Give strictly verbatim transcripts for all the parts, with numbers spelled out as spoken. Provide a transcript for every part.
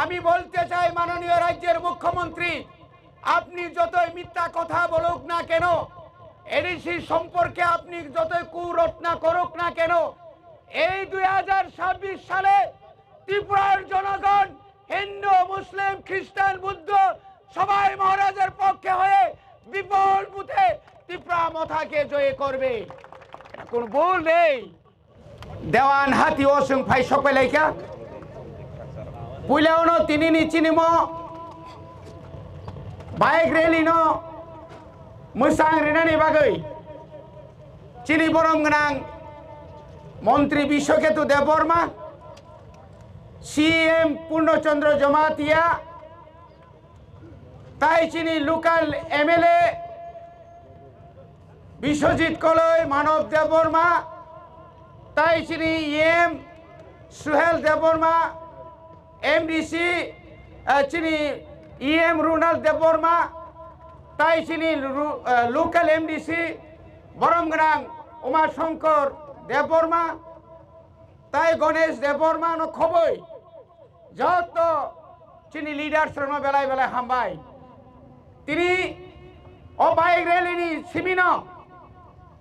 আমি বলতে চাই, মাননীয় রাজ্যের মুখ্যমন্ত্রী, আপনি যতই মিথ্যা কথা বলুক না কেন, এডিসি সম্পর্কে আপনি যতই কুরটনা করুক না কেন, এই দুই হাজার ছাব্বিশ সালে ত্রিপুরার জনগণ হিন্দু, মুসলিম, খ্রিস্টান, বুদ্ধ সবাই মহারাজের পক্ষে হয়ে বিপুল ভোটে ত্রিপুরা মথাকে জয় করবে। এটা কোনো ভুল নেই। Dewan hati o chwng phai sok pai lai kha. Puila ono tini ni chini mo bike rally no mwsang rinani bagwi chini borom gwnang Montri Biswaketu Debbarma, C M Purno Chandra Jamatia, tai chini local M L A Biswajit Koloi, Manav Debbarma, tai chini E M Suhel Debbarma, M D C, eh, chini E M Runal Debbarma, tai chini ru-, eh, local M D C borom gwnang Uma Shankar Debbarma, tai Ganesh Debbarma no khoboi joto chini leaders rokno belai belai hambai. Tini o bike rally ni simino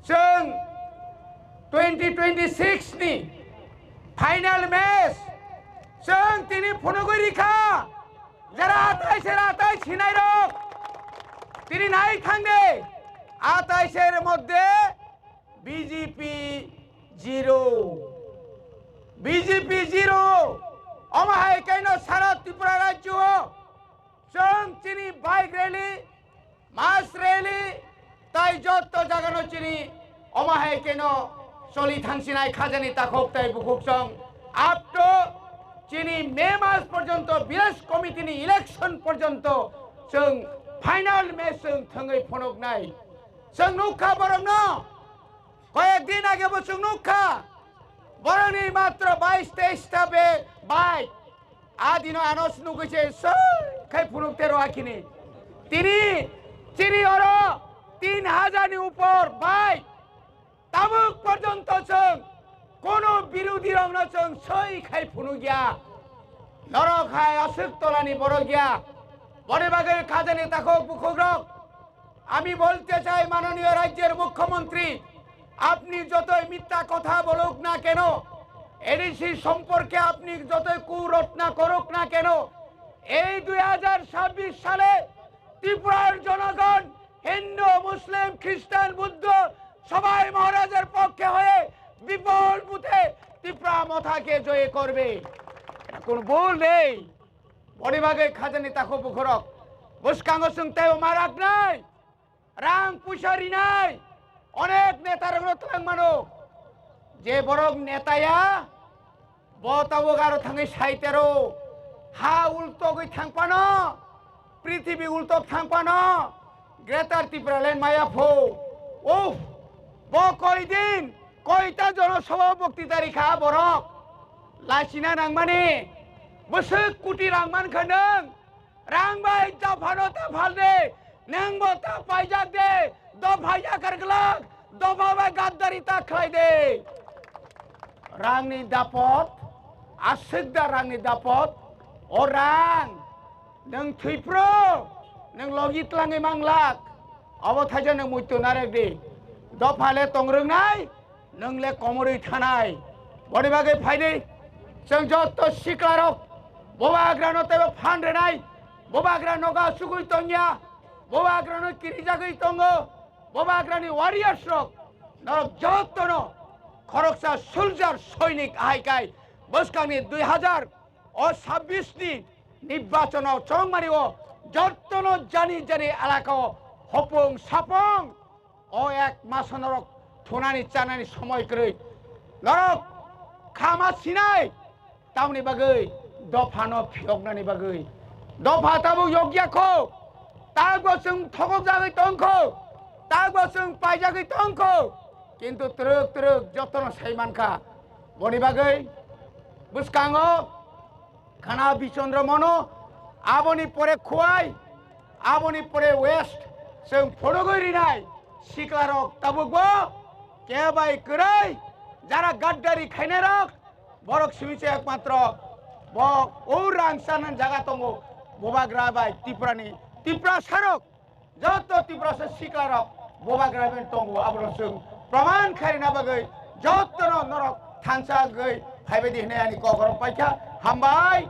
chwng twenty twenty-six ni final match chwng tini phunugwi rikha. Jara atai ser atai sinai rok tini nai thangde atai ser moddhe B J P zero. B J P zero. Omo hai kaino sara Tripura rajyo o chwng chini bike rally, mass rally, tai jotto jagano chini omo hai kaino choli thangsinai khajani takhuk tai bukhuk chwng up to chini May mas porjonto village committee ni election porjonto chwng final match chwng thwngwi phunuknai. Chwng nukha borokno. Koyek din age bo chwng nukha, borokni matro bais teis ta be bike. A dino ano nugwi se soi khai phunuk tero akhini. Tini, tini oro tin hajar ni upor bike. Tabuk porjonto chwng kono birodhi rokno chwng soi khai phunukya. Norok hai aswk tolani borok ya. Boni bagwi khajani takhuk bukhuk rok. আমি বলতে চাই, মাননীয় রাজ্যের মুখ্যমন্ত্রী, আপনি যতই মিথ্যা কথা বলুক না কেন, এডিসি সম্পর্কে আপনি যতই কুরটনা করুক না কেন, এই দুই হাজার ছাব্বিশ সালে ত্রিপুরার জনগণ হিন্দু, মুসলিম, খ্রিস্টান, বুদ্ধ সবাই মহারাজের পক্ষে হয়ে বিপুল ভোটে ত্রিপুরা মথাকে জয় করবে। এটা কোনো ভুল নেই। Boni bagwi khajani takhuk bukhurok bwskango chwng teibo ma raknai, rang puisa rinai, onek netarokno twlang mano. Je borok neta ya, bo tabuk aro thangwi saitero, ha ultogwi thang phano, prithibi ultok thang phano, Greater Tipraland maya pho. Uff, bo koi din, koita jono sobha bokti dari kha borok. Lachina nangmani, bwswk kuti rang man kha nwng, rang bai dophano ta phal de, nwng bo ta paijak de, dopha yakar glak, dopha bai gaddari ta khlai de. Rangni dapot, aswk da rangni dapot, o rang, nwng thwi phro, nwng logi tlangwi manglak, abo thaisa nwng muitu narek di. Dopha le tong rwngnai, nwng le komorwi thanai. Boni bagwi phaidi, chwng jotto siklarok, bobagrano teibo phan rwnai, bobagra nogo asugwi tongya, bobagrano kirijagwi tongo, bobagrani warriors rok, norok jottono khoroksa soldier, soinik ahai kai bwskangni dui hajar o sabbish ni nirbachon o chongmani o jottono jani jani elaka o hopong sapong o ek maso norok thunani chanani somoi kwrwi. Norok khama sinai tamni bagwi dophano phiyoknani bagwi. Dopha tabuk yokya kho, takbo chwng thokok jagwi tong kho, takbo chwng paijagwi tong kho, kintu twrwk twrwk jotono sai mankha. Boni bagwi bwskango Khana Bichandra Mono, aboni pore Khowai, aboni pore West, chwng phunugwi rinai siklarok tabukbo kebai kwrwi, jara gaddari khainairok, borok simi se ekmatro bo o rang chanani jaga tongo, bubagra bai Tripurani, Tiprasarok, joto Tiprasa siklarok bubagra bai tongo, abono chwng proman khairina bagwi jotono norok thansa wngwi phaibaidi hinwi ani kokrok paikha. Hambai,